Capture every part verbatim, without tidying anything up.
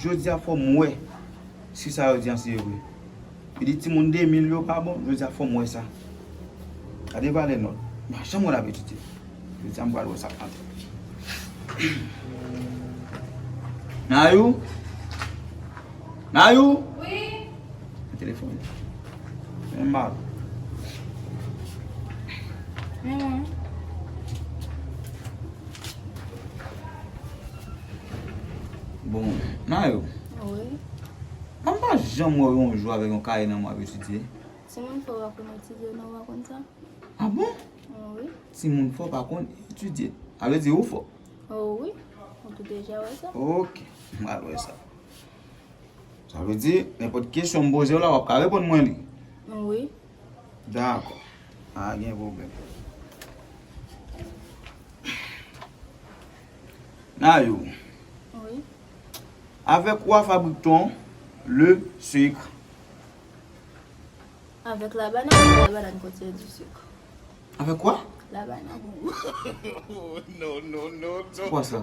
Jodi a fò m wè si sa yo di an se vre. Yo di timoun de mil yo pa bon, jodi a fò m wè sa. Gade valè nòt. M pa janm wè l ap etidye. Jodi a m pral wè sa k nan tèt. Nayou? Nayou? Wi. Nan telefòn. Men mal. Bon, Nayou. Wi. An m pa janm wè w yon jou avèk yon kaye nan men w ap etidye. Timoun fò pa konn etidye, non, w pa konn sa? Ah bon? Wi. Timoun fò pa konn etidye. Sa vle di ou fò? Oh, wi. Ou te deja wè sa? Ok. M pral wè sa. Sa vle di, nenpòt kesyon m poze w la, w ap ka reponn mwen li. Wi. Dakò. Pa gen pwoblèm. Nayou. Wi. Avec quoi fabrique-t-on le sucre? Avec la banane, la banane contient du sucre. Avec quoi? La banane. C'est quoi ça?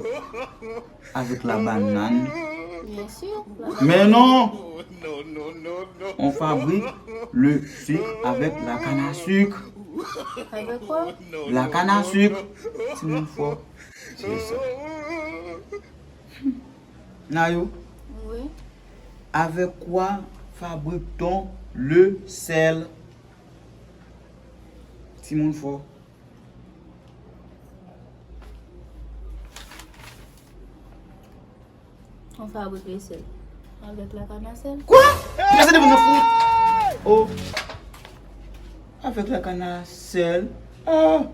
Avec la banane? Bien sûr, la banane. Mais non! On fabrique le sucre avec la canne à sucre. Avec quoi? La canne à sucre. Timoun fò. Se sa. Nayou, oui. Avec quoi fabrique-t-on le sel? Timoun fò. On fabrique le sel avec la canne à sel. Quoi? Pase de moun nan fou. Oh. Avec la canne à sel. Oh.